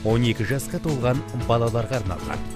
12 жасқа толған балаларға арналған.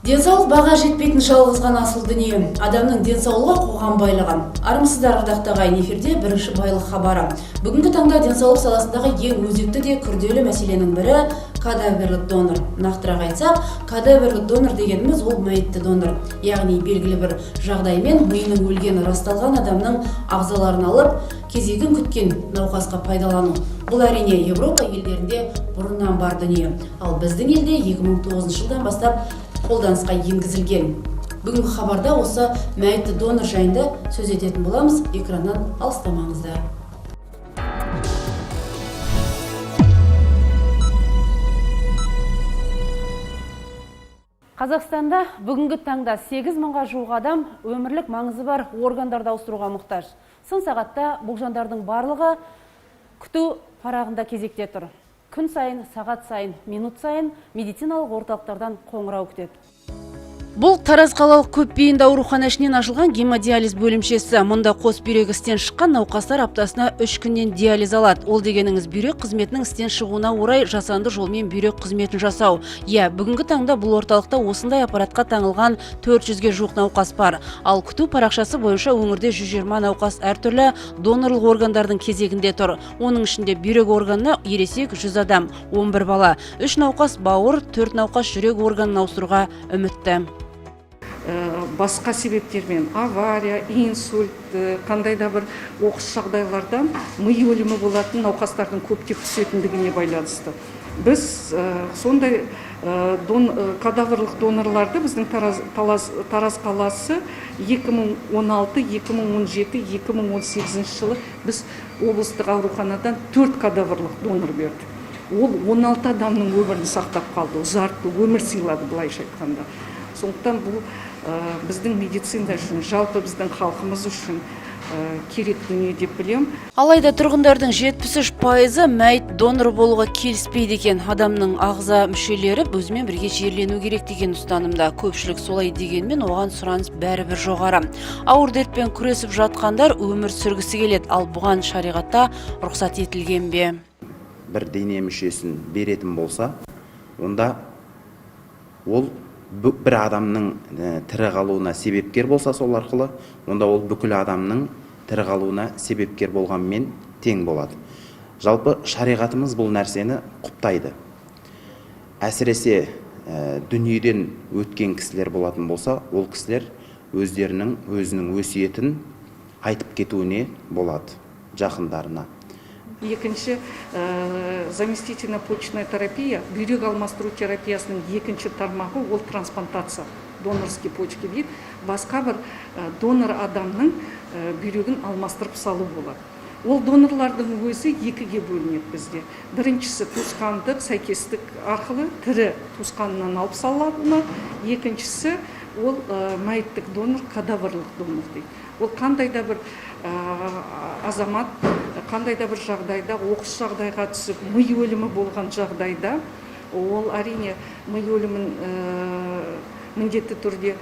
Денсаулық — баға жетпейтін жалғыз ғана асыл дүние. Адамның денсаулығы — қоғам байлығы. Армысыздар, ардақты ағайын! Эфирде «Бірінші байлық» хабары. Бүгінгі таңда денсаулық саласындағы ең өзекті де күрделі мәселенің бірі — кадаверлік донор. Нақтырақ айтсақ, кадаверлік донор дегеніміз — ол мәйітті донор. Яғни белгілі бір жағдаймен миының өлгені расталған адамның ағзаларын алып, кезегін күткен науқасқа пайдалану. Бұл, әрине, Еуропа елдерінде бұрыннан бар дүние. Ал біздің елде 2009 жылдан бастап қолданысқа енгізілген. Бүгінгі хабарда осы мәйітті донор жайында сөз ететін боламыз. Экраннан алыстамаңыздар. Қазақстанда бүгінгі таңда 8 мыңға жуық адам өмірлік маңызы бар органдарды ауыстыруға мұқтаж. Сын сағатта бұл жандардың барлығы күту парағында кезекте тұр. Күн сайын, сағат сайын, минут сайын медициналық орталықтардан қоңырау күтеді. Бұл — Тараз қалалық көпбейінді аурухана ішінен ашылған гемодиализ бөлімшесі. Мұнда қос бүйрегі істен шыққан науқастар аптасына 3 күннен диализ алады. Ол дегеніңіз — бүйрек қызметінің істен шығуына орай жасанды жолмен бүйрек қызметін жасау. Иә, бүгінгі таңда бұл орталықта осындай аппаратқа таңылған 400-ге жуық науқас бар. Ал күту парақшасы бойынша өңірде 120 науқас әртүрлі донорлық органдардың кезегінде тұр. Оның ішінде бүйрек органына ересек 100 адам, 11 бала, 3 науқас бауыр, 4 науқас жүрек органын ауыстыруға үмітті. Басқа себептермен, авария, инсульт, қандай да бір оқыс жағдайлардан ми өлімі болатын науқастардың көптеп түсетіндігіне байланысты біз сондай кадаврлық донорларды біздің Тараз қаласы 2016, 2017, 2018 жылы біз облыстық ауруханадан төрт кадаврлық донор бердік. Ол 16 адамның өмірін сақтап қалды, ұзартты, өмір сыйлады былайша айтқанда. Сондықтан бұл біздің медицина үшін, жалпы біздің халқымыз үшін керек дүние деп білемін. Алайда тұрғындардың 73%-ы мәйіт донор болуға келіспейді екен. Адамның ағза мүшелері өзімен бірге жерлену керек деген ұстанымда. Көпшілік солай дегенмен, оған сұраныс бәрібір жоғары. Ауыр дертпен күресіп жатқандар өмір сүргісі келеді. Ал бұған шариғатта рұқсат етілген бе? Бір дене мүшесін беретін болса, онда ол бір адамның тірі қалуына себепкер болса, сол арқылы онда ол бүкіл адамның тірі қалуына себепкер болғанмен тең болады. Жалпы, шариғатымыз бұл нәрсені құптайды. Әсіресе дүниеден өткен кісілер болатын болса, ол кісілер өздерінің өзінің өсиетін айтып кетуіне болады жақындарына. Екінші заместительно почечная терапия, бүйрек алмастыру терапиясының екінші тармағы, ол трансплантация, донорский почки дейді. Басқа бір донор адамның бүйрегін алмастырып салу болады. Ол донорлардың өзі екіге бөлінеді бізде. Біріншісі — туысқандық сәйкестік арқылы тірі туысқанынан алып салынады. Екіншісі — ол мәйіттік донор, кадаврлық донор дейді. Ол қандай да бір азамат қандай да бір жағдайда оқыс жағдайға түсіп, ми өлімі болған жағдайда, ол, әрине, ми өлімін міндетті түрде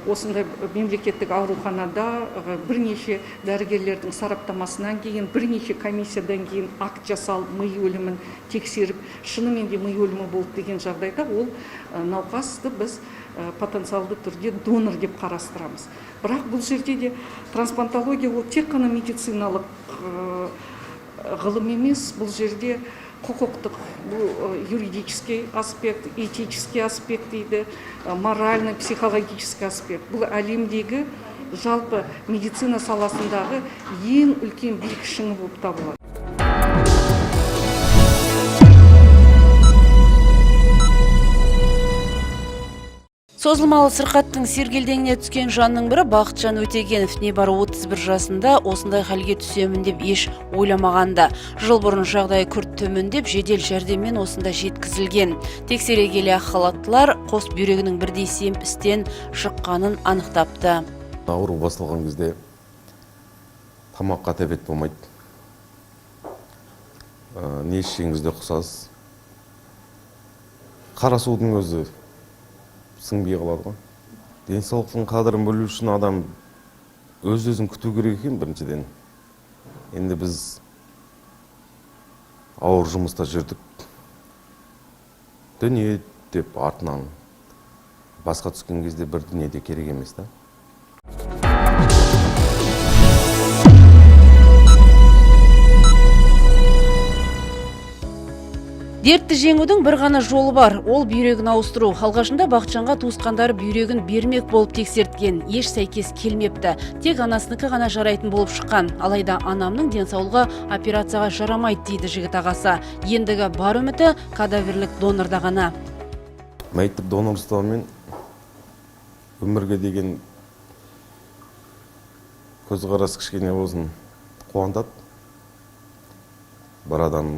осындай мемлекеттік ауруханада бірнеше дәрігерлердің сараптамасынан кейін, бірнеше комиссиядан кейін акт жасалып, ми өлімін тексеріп, шынымен де ми өлімі болды деген жағдайда, ол науқасты біз потенциалды түрде донор деп қарастырамыз. Бірақ бұл жерде де трансплантология ол тек қана медициналық ғылым емес. Бұл жерде құқықтық, бұл юридический аспект, этический аспект дейді, морально психологический аспект. Бұл әлемдегі жалпы медицина саласындағы ең үлкен биік шыңы болып табылады. Созылмалы сырқаттың сергелдеңіне түскен жанның бірі — Бақытжан Өтегенов. Небары 31 жасында осындай халге түсемін деп еш ойламағанда. Жыл бұрын жағдайы күрт төмендеп, жедел жәрдеммен осында жеткізілген. Тексере келе ақ халаттылар қос бүйрегінің бірдей семіп, істен шыққанын анықтапты. Ауру басталған кезде тамаққа тәбет болмайды. Не ішсеңіз де құсасыз. Қара судың өзі сіңбей қалады ғой. Денсаулықтың қадірін білу үшін адам өз-өзін күту керек екен біріншіден. Енді біз ауыр жұмыста жүрдік. Дүние деп артынан басқа түскен кезде бір дүние де керек емес та. Дертті жеңудің бір ғана жолы бар, ол бүйрегін ауыстыру. Алғашында Бақытжанға туысқандары бүйрегін бермек болып тексерткен, еш сәйкес келмепті. Тек анасынікі ғана жарайтын болып шыққан. Алайда анамның денсаулығы операцияға жарамайды дейді жігіт ағасы. Ендігі бар үміті кадаверлік донорда ғана. Мәйіттік донорствомен өмірге деген көзқарас кішкене болсын қуантады. Бір адам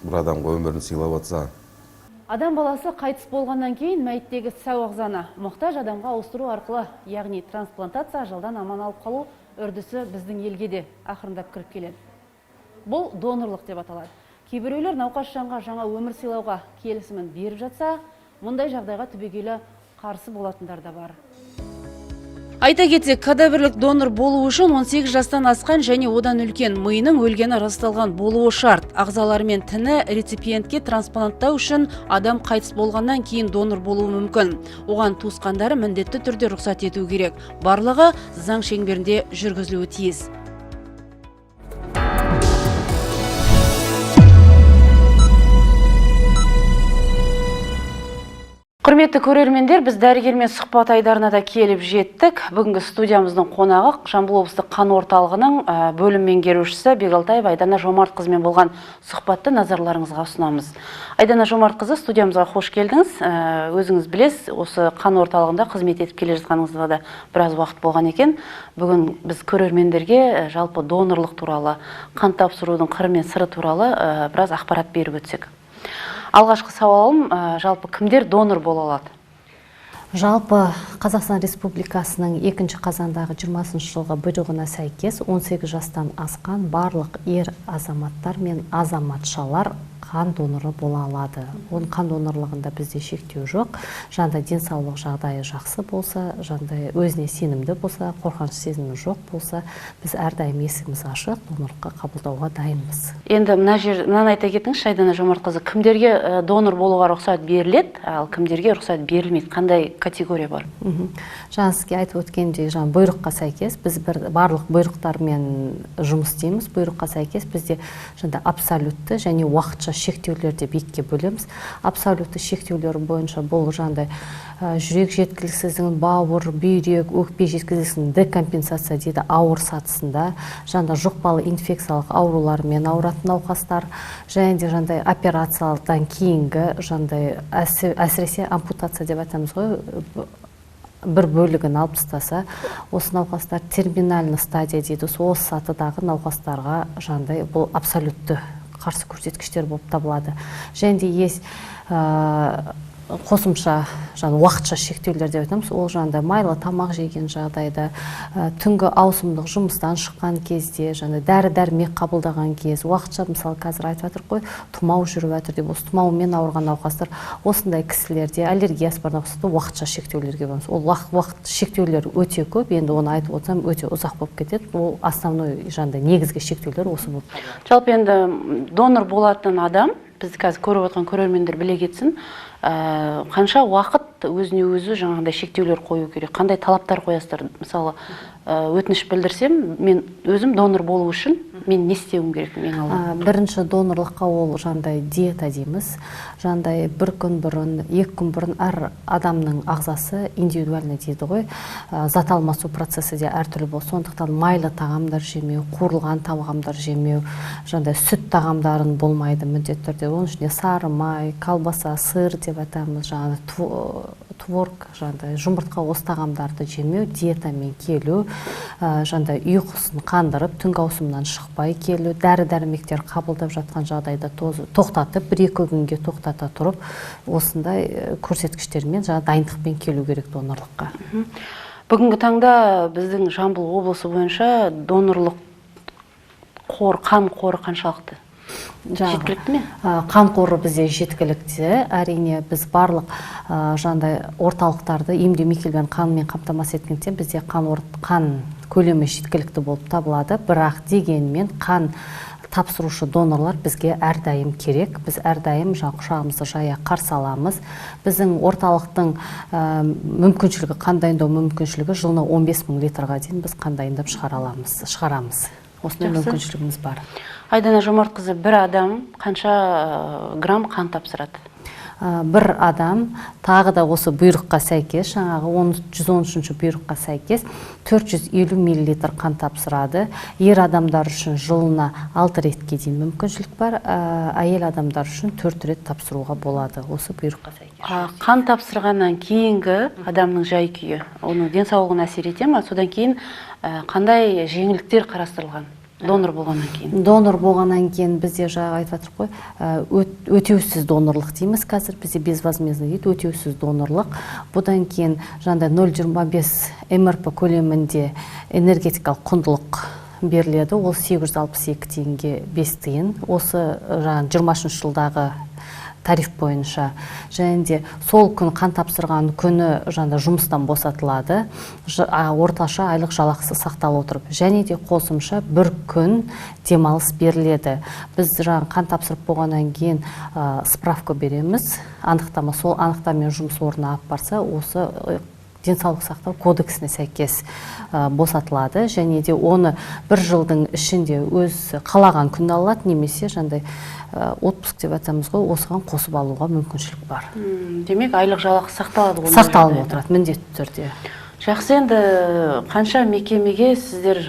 бір адамға өмірін сыйлап атса. Адам баласы қайтыс болғаннан кейін мәйіттегі сау ағзаны мұқтаж адамға ауыстыру арқылы, яғни трансплантация ажалдан аман алып қалу үрдісі біздің елге де ақырындап кіріп келеді. Бұл донорлық деп аталады. Кейбіреулер науқас жанға жаңа өмір сыйлауға келісімін беріп жатса, мұндай жағдайға түбегейлі қарсы болатындар да бар. Айта кетсек, кадаверлік донор болу үшін 18 жастан асқан және одан үлкен миының өлгені расталған болуы шарт. Ағзалары мен тіні реципиентке транспланттау үшін адам қайтыс болғаннан кейін донор болуы мүмкін. Оған туысқандары міндетті түрде рұқсат ету керек. Барлығы заң шеңберінде жүргізілуі тиіс. Құрметті көрермендер, біз дәрігермен сұхбат айдарына да келіп жеттік. Бүгінгі студиямыздың қонағы Жамбыл облыстық қан орталығының бөлім меңгерушісі Бегалтаева Айдана Жомартқызымен болған сұхбатты назарларыңызға ұсынамыз. Айдана Жомартқызы, студиямызға қош келдіңіз. Өзіңіз білесіз, осы қан орталығында қызмет етіп келе жатқаныңызға да біраз уақыт болған екен. Бүгін біз көрермендерге жалпы донорлық туралы, қан тапсырудың қыры мен сыры туралы біраз ақпарат беріп өтсек. Алғашқы сауалым, жалпы кімдер донор бола алады? Жалпы Қазақстан Республикасының 2 қазандағы 20 жылғы бұйрығына сәйкес 18 жастан асқан барлық ер азаматтар мен азаматшалар қан доноры бола алады. Оның қан донорлығында бізде шектеу жоқ. Жаңағыдай денсаулық жағдайы жақсы болса, жаңағыдай өзіне сенімді болса, қорқыныш сезімі жоқ болса, біз әрдайым есігіміз ашық, донорлыққа қабылдауға дайынбыз. Енді мына жер, мынаны айта кетіңізші, Айдана Жомартқызы, кімдерге донор болуға рұқсат беріледі, ал кімдерге рұқсат берілмейді? Қандай категория бар? Жаңа сізге айтып өткендей, жаңа бұйрыққа сәйкес біз барлық бұйрықтармен жұмыс істейміз. Бұйрыққа сәйкес бізде жаңа абсолютті және уақытша шектеулер деп екіге бөлеміз. Абсолютті шектеулер бойынша бұл жаңағыдай жүрек жеткіліксіздігін, бауыр, бүйрек, өкпе жеткіліксіздігінің декомпенсация дейді ауыр сатысында, жаңағыдай жұқпалы инфекциялық аурулармен ауыратын науқастар, және де жаңағыдай операциялардан кейінгі жаңағыдай әсіресе ампутация деп айтамыз ғой, бір бөлігін алып тастаса, осы науқастар терминальный стадия дейді, осы сатыдағы науқастарға жаңағыдай бұл абсолютті қарсы көрсеткіштер болып табылады. Және де есть қосымша жаңа уақытша шектеулер деп айтамыз. Ол жаңағыдай майлы тамақ жеген жағдайда, түнгі ауысымдық жұмыстан шыққан кезде, жаңа дәрі-дәрмек қабылдаған кез, уақытша, мысалы қазір айтып жатыр ғой, тұмау жүріп жатыр деп, осы тұмаумен ауырған науқастар, осындай кісілерде аллергиясы бар науқастарда уақытша шектеулерге барамыз. Ол уақыт шектеулер өте көп, енді оны айтып отырсам өте ұзақ болып кетеді. Ол основной жаңағыдай негізгі шектеулер осы болып табылады. Жалпы енді донор болатын адам, бізді қазір көріп отырған көрермендер біле кетсін, қанша уақыт өзіне өзі жаңағыдай шектеулер қою керек, қандай талаптар қоясыздар? Мысалы, өтініш білдірсем, мен өзім донор болу үшін мен не істеуім керек ең алдымен? Бірінші донорлыққа ол жаңағыдай диета дейміз. Жаңағыдай бір күн бұрын, екі күн бұрын әр адамның ағзасы индивидуально дейді ғой. Зат алмасу процесі де әртүрлі болады. Сондықтан майлы тағамдар жемеу, қуырылған тағамдар жемеу, жаңағыдай сүт тағамдарын болмайды міндетті түрде. Оның ішінде сары май, колбаса, сыр деп айтамыз, жаңағыдай творог, жаңағыдай жұмыртқа, осы тағамдарды жемеу, диетамен келу, жаңағыдай ұйқысын қандырып, түнгі ауысымнан шықпай келу, дәрі-дәрмектер қабылдап жатқан жағдайда тоқтатып, бір-екі күнге тоқтата тұрып, осындай көрсеткіштермен жаңа дайындықпен келу керек донорлыққа. Бүгінгі таңда біздің Жамбыл облысы бойынша донорлық қор, қан қоры қаншалықты? Жеткілікті ме? Қан қоры бізде жеткілікті. Әрине, біз барлық жаңағыдай орталықтарды, емдеу мекемелерін қанмен қамтамасыз еткендіктен бізде қан көлемі жеткілікті болып табылады. Бірақ дегенмен қан тапсырушы донорлар бізге әрдайым керек. Біз әрдайым құшағымызды жая қарсы аламыз. Біздің орталықтың мүмкіншілігі, қан дайындау мүмкіншілігі жылына 15 мың литрға дейін біз қан дайындап шығарамыз. Осындай мүмкіншілігіміз бар. Айдана Жомартқызы, бір адам қанша грамм қан тапсырады? Бір адам тағы да осы бұйрыққа сәйкес, жаңағы 113-ші бұйрыққа сәйкес 450 миллилитр қан тапсырады. Ер адамдар үшін жылына 6 ретке дейін мүмкіншілік бар, әйел адамдар үшін 4 рет тапсыруға болады осы бұйрыққа сәйкес. Қан тапсырғаннан кейінгі адамның жай-күйі, оның денсаулығына әсер ете ме? Содан кейін қандай жеңілдіктер қарастырылған? Донор болғаннан кейін. Донор болғаннан кейін бізде жаңа айтып жатырмық қой, өтеусіз донорлық дейміз қазір, бізде безвозмездный дейді, өтеусіз донорлық. Бұдан кейін жаңағыдай 0,25 МРП көлемінде энергетикалық құндылық беріледі. Ол 862 теңге 5 тиын. Осы жаңа 23 жылдағы тариф бойынша. Және де сол күн қан тапсырған күні жаңа жұмыстан босатылады, орташа айлық жалақысы сақталып отырып. Және де қосымша бір күн демалыс беріледі. Біз жаңа қан тапсырып болғаннан кейін справка береміз, анықтама, сол анықтамамен жұмыс орнына алып барса, осы денсаулық сақтау кодексіне сәйкес босатылады. Және де оны бір жылдың ішінде өз қалаған күнде алады, немесе жаңағыдай отпуск деп айтамыз ғой, осыған қосып алуға мүмкіншілік бар. Демек, айлық жалақы сақталады ғой? Сақталып отырады, міндетті түрде. Жақсы, енді қанша мекемеге сіздер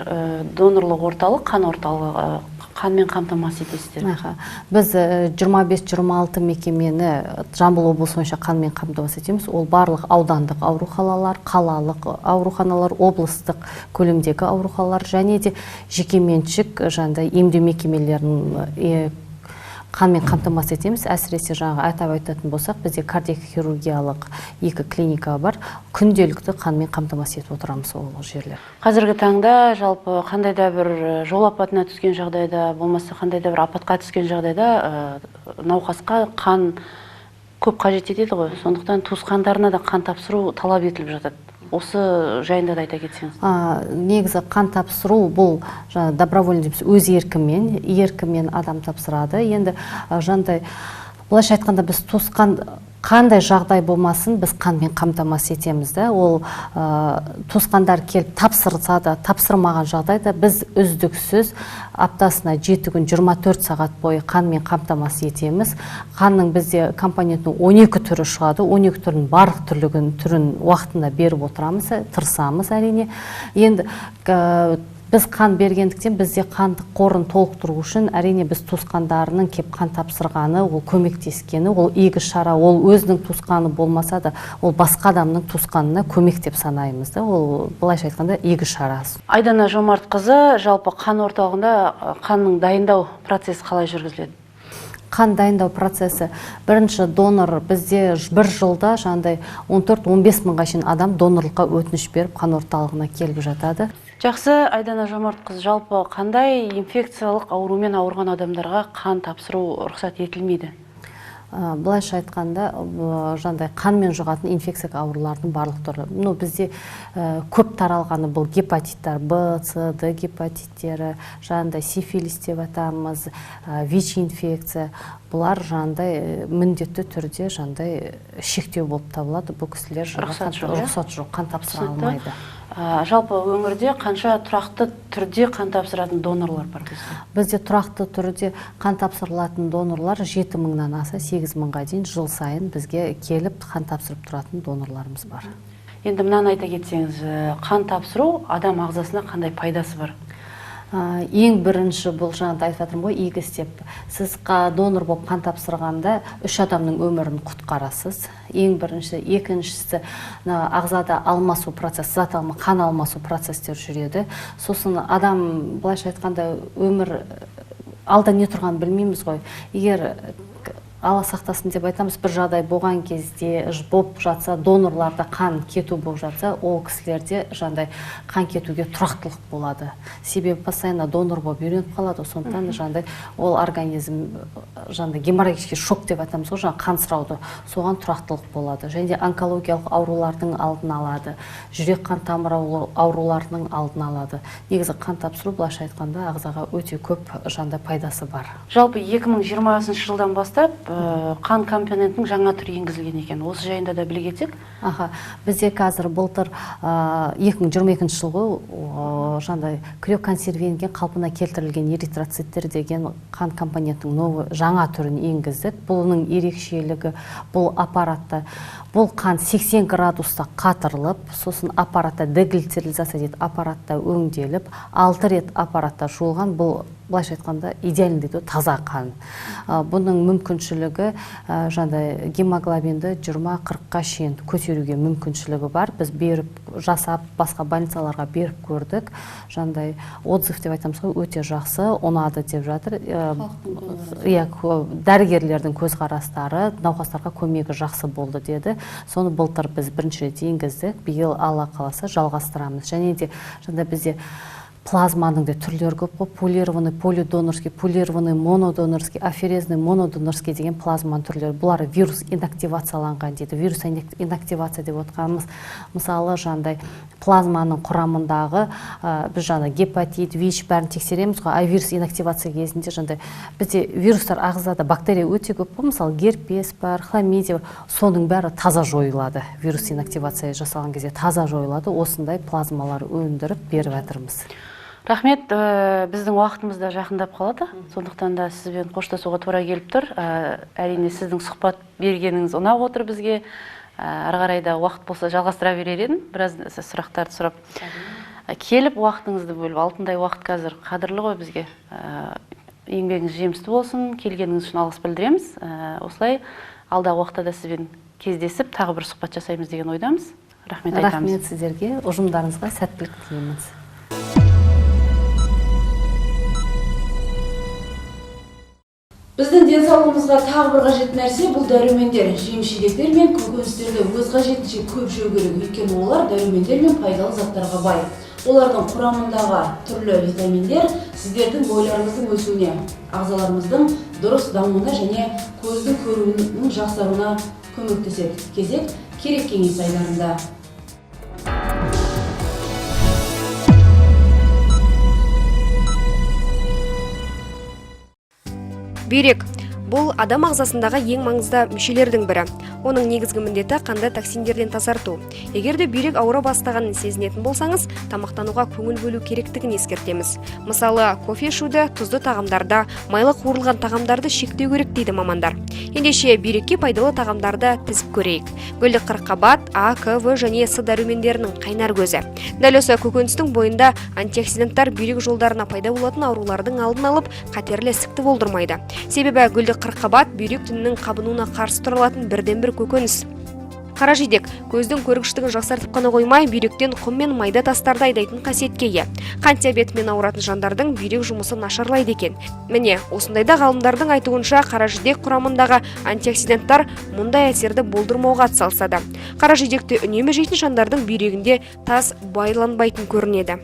донорлық орталық, қан орталығы қанмен қамтамасыз етесіздер? Біз 25-26 мекемені Жамбыл облысы бойынша қанмен қамтамасыз етеміз. Ол барлық аудандық ауруханалар, қалалық ауруханалар, облыстық көлемдегі ауруханалар және де жекеменшік жаңағыдай емдеу мекемелерін қанмен қамтамасыз етеміз. Әсіресе жаңағы атап айтатын болсақ, бізде кардиохирургиялық 2 клиника бар. Күнделікті қанмен қамтамасыз етіп отырамыз ол жерлер. Қазіргі таңда жалпы қандай да бір жол апатына түскен жағдайда, болмаса қандай да бір апатқа түскен жағдайда науқасқа қан көп қажет етеді ғой. Сондықтан туысқандарына да қан тапсыру талап етіліп жатады. Осы жайында да айта кетсеңіз. Негізі қан тапсыру бұл добровольный дейміз, өз еркімен адам тапсырады. Енді жаңағыдай былайша айтқанда біз туысқан қандай жағдай болмасын біз қанмен қамтамасыз етеміз да. Ол туысқандар келіп тапсырса да, тапсырмаған жағдайда біз үздіксіз аптасына 7 күн 24 сағат бойы қанмен қамтамасыз етеміз. Қанның бізде компонентінің 12 түрі шығады. 12 түрінің барлық түрін уақытында беріп отырамыз, тырысамыз әрине. Енді біз қан бергендіктен бізде қандық қорын толықтыру үшін әрине біз туысқандарының кеп қан тапсырғаны, ол көмектескені, ол игі шара, ол өзінің туысқаны болмаса да, ол басқа адамның туысқанына көмек деп санаймыз да, ол былайша айтқанда игі шара. Айдана Жомартқызы, жалпы қан орталығында қанның дайындау процесі қалай жүргізіледі? Қан дайындау процесі, бірінші донор бізде бір жылда жаңағыдай 14-15 мыңға шейін адам донорлыққа өтініш беріп қан орталығына келіп жатады. Жақсы, Айдана Жомартқызы, жалпы қандай инфекциялық аурумен ауырған адамдарға қан тапсыру рұқсат етілмейді? Былайша айтқанда, жаңағыдай қанмен жұғатын инфекциялық аурулардың барлық түрі. Бізде көп таралғаны бұл гепатиттар, Б, С, Д гепатиттері, жаңағыдай сифилис деп атамыз, ВИЧ инфекция. Бұлар жаңағыдай міндетті түрде жаңағыдай шектеу болып табылады. Бұл кісілер рұқсат жоқ, қан тапсыра алмайды. Жалпы өңірде қанша тұрақты түрде қан тапсыратын донорлар бар бізде? Бізде тұрақты түрде қан тапсырылатын донорлар 7 мыңнан аса 8 мыңға дейін жыл сайын бізге келіп қан тапсырып тұратын донорларымыз бар. Енді мынаны айта кетсеңіз, қан тапсыру адам ағзасына қандай пайдасы бар? Ең бірінші бұл жаңа айтып жатырмын ғой, игі істеп. Сіз донор болып қан тапсырғанда 3 адамның өмірін құтқарасыз. Ең бірінші, екіншісі ағзада алмасу процесі, зат алма, қан алмасу процестері жүреді. Сосын адам былайша айтқанда өмір алда не тұрғанын білмейміз ғой. Егер Алла сақтасын деп айтамыз, бір жағдай болған кезде болып жатса, донорларда қан кету болып жатса, ол кісілерде жаңағыдай қан кетуге тұрақтылық болады. Себебі постоянно донор болып үйреніп қалады, сондықтан жаңағыдай ол организм жаңағыдай геморрагический шок деп айтамыз ғой, жаңағы қан сұрауды, соған тұрақтылық болады. Және де онкологиялық аурулардың алдын алады, жүрек қан тамыр ауруларының алдын алады. Негізі қан тапсыру былайша айтқанда ағзаға өте көп жаңағыдай пайдасы бар. Жалпы 2020 жылдан бастап қан компонентінің жаңа түрі енгізілген екен. Осы жайында да біле кетсек. Аха, бізде қазір былтыр 2022 жылғы жаңағыдай криоконсервирленген қалпына келтірілген эритроциттер деген қан компонентінің новый жаңа түрін енгіздік. Бұның ерекшелігі бұл аппаратта бұл қан 80 градуста қатырылып, сосын аппаратта деглитерилизация дейді, аппаратта өңделіп, 6 рет аппаратта жуылған. Бұл былайша айтқанда идеальный дейді, таза қан. Бұның мүмкіншілігі жаңағыдай гемоглобинді 20-40-қа шейін көтеруге мүмкіншілігі бар. Біз беріп жасап басқа больницаларға беріп көрдік. Жаңағыдай отзыв деп айтамыз ғой, өте жақсы, ұнады деп жатыр. Иә, дәрігерлердің көзқарастары, науқастарға көмегі жақсы болды деді. Соны былтыр біз бірінші рет енгіздік, биыл Алла қаласа жалғастырамыз. Және де жаңағыдай бізде плазманың да түрлері көп қой, полированный, полидонорский, полированный, монодонорский, аферезный, монодонорский деген плазманың түрлері. Бұлар вирус инактивацияланған дейді. Вирус инактивация деп отқанымыз, мысалы, жаңағыдай плазманың құрамындағы біз жаңа гепатит, ВИЧ бәрін тексереміз ғой, а вирус инактивация кезінде жаңағыдай бізде вирустар ағзада, бактерия өте көп қой, мысалы герпес бар, хламидия бар, соның бәрі таза жойылады. Вирус инактивация жасалған кезде таза жойылады. Осындай плазмалар өндіріп беріп жатырмыз. Рахмет, біздің уақытымыз да жақындап қалады, сондықтан да сізбен қоштасуға тура келіп тұр. Әрине, сіздің сұхбат бергеніңіз ұнап отыр бізге. Ары қарай да уақыт болса жалғастыра берер едім, біраз сұрақтарды сұрап. Келіп уақытыңызды бөліп, алтындай уақыт қазір қадірлі ғой бізге. Еңбегіңіз жемісті болсын, келгеніңіз үшін алғыс білдіреміз. Осылай алдағы уақытта да сізбен кездесіп, тағы бір сұхбат жасаймыз деген ойдамыз. Рахмет айтамыз. Рахмет сіздерге, ұжымдарыңызға сәттілік тілейміз. Біздің денсаулығымызға тағы бір қажет нәрсе бұл дәрумендер. Жеміс-жидектер мен көкөністерді өз қажетінше көп жеу керек, өйткені олар дәрумендер мен пайдалы заттарға бай. Олардың құрамындағы түрлі витаминдер сіздердің бойларыңыздың өсуіне, ағзаларымыздың дұрыс дамуына және көздің көруінің жақсаруына көмектеседі. Кезек керек кеңес айдарында. Бүйрек бұл адам ағзасындағы ең маңызды мүшелердің бірі. Оның негізгі міндеті қанды токсиндерден тазарту. Егер де бүйрек ауыра бастағанын сезінетін болсаңыз, тамақтануға көңіл бөлу керектігін ескертеміз. Мысалы, кофе ішуді, тұзды тағамдарда, майлы қуырылған тағамдарды шектеу керек дейді мамандар. Ендеше бүйрекке пайдалы тағамдарды тізіп көрейік. Гүлді қырыққабат, А, К, В және С дәрумендерінің қайнар көзі. Дәл осы көкөністің бойында антиоксиданттар бүйрек жолдарына пайда болатын аурулардың алдын алып, қатерлі ісікті болдырмайды. Себебі гүлді қырыққабат бүйрек тінінің қабынуына қарсы тұра алатын бірден-бір көкөніс. Қара жидек көздің көргіштігін жақсартып қана қоймай, бүйректен құм мен майда тастарды айдайтын қасиетке ие. Қант диабетімен ауыратын жандардың бүйрек жұмысы нашарлайды екен. Міне, осындайда ғалымдардың айтуынша қара жидек құрамындағы антиоксиданттар мұндай әсерді болдырмауға атсалысады. Қара жидекті үнемі жейтін жандардың бүйрегінде тас байланбайтын көрінеді.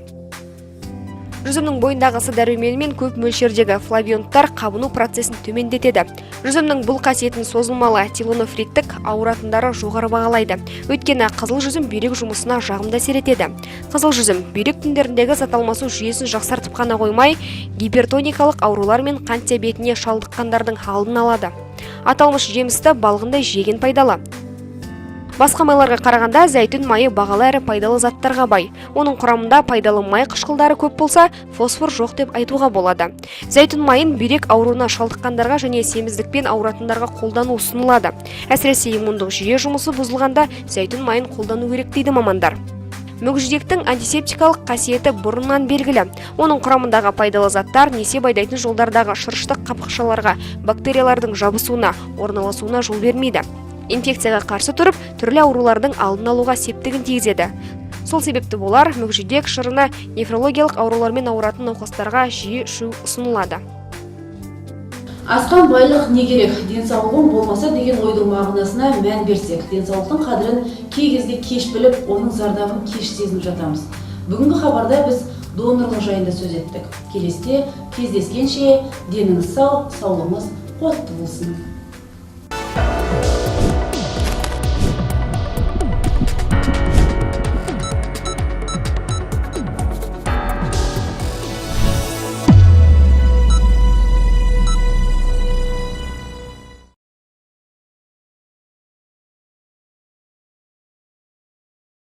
Жүзімнің бойындағы С дәрумені мен көп мөлшердегі флавоноидтар қабыну процесін төмендетеді. Жүзімнің бұл қасиетін созылмалы тилонофриттік ауыратындары жоғары бағалайды. Өйткені қызыл жүзім бүйрек жұмысына жағымды әсер етеді. Қызыл жүзім бүйрек тіндеріндегі зат алмасу жүйесін жақсартып қана қоймай, гипертоникалық аурулар мен қант диабетіне шалдыққандардың алдын алады. Аталмыш жемісті балғындай жеген пайдалы. Басқа майларға қарағанда зәйтүн майы бағалы әрі пайдалы заттарға бай. Оның құрамында пайдалы май қышқылдары көп болса, фосфор жоқ деп айтуға болады. Зәйтүн майын бүйрек ауруына шалдыққандарға және семіздікпен ауыратындарға қолдану ұсынылады. Әсіресе иммундық жүйе жұмысы бұзылғанда зәйтүн майын қолдану керек дейді мамандар. Мүгжидектің антисептикалық қасиеті бұрыннан белгілі. Оның құрамындағы пайдалы заттар несеп айдайтын жолдардағы шырыштық қапқышаларға, бактериялардың жабысуына, орналасуына жол бермейді. Инфекцияға қарсы тұрып, түрлі аурулардың алдын алуға септігін тигізеді. Сол себепті болар, мүгжидек шырыны нефрологиялық аурулармен ауыратын науқастарға жиі ішу ұсынылады. Асқан байлық не керек, денсаулығың болмаса деген ойдың мағынасына мән берсек, денсаулықтың қадірін кей кезде кеш біліп, оның зардабын кеш сезініп жатамыз. Бүгінгі хабарда біз донорлық жайында сөз еттік. Келесіде кездескенше, деніңіз сау, саулығыңыз қуатты болсын.